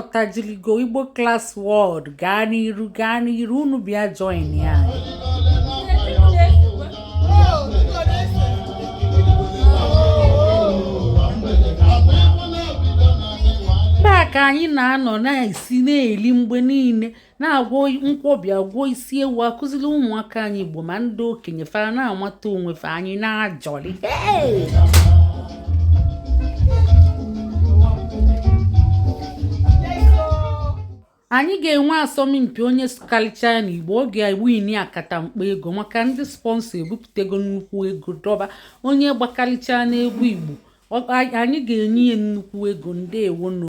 Ọtajiligo Igbo Class World. Gaa n'iru, gaa n'iru, unu bịa join ya. Ebe a ka anyị na-anọ na-esi na-eli mgbe niile, na-agwọ nkwọbi, agwọ isi ewu, akụziri ụmụaka anyị Igbo ma ndị okenye fa na-amata onwe fa, anyị na-ajọli. Anyị ga-enwe asọmpi onye sụkarịcha n'Igbo, ọ ga-ewin akatamkpo ego maka ndị sponsor ebupụtago nnukwu ego dọba onye gbakarịcha n'egwu Igbo. Anyị ga-enye ya nnukwu ego. Ndewonu.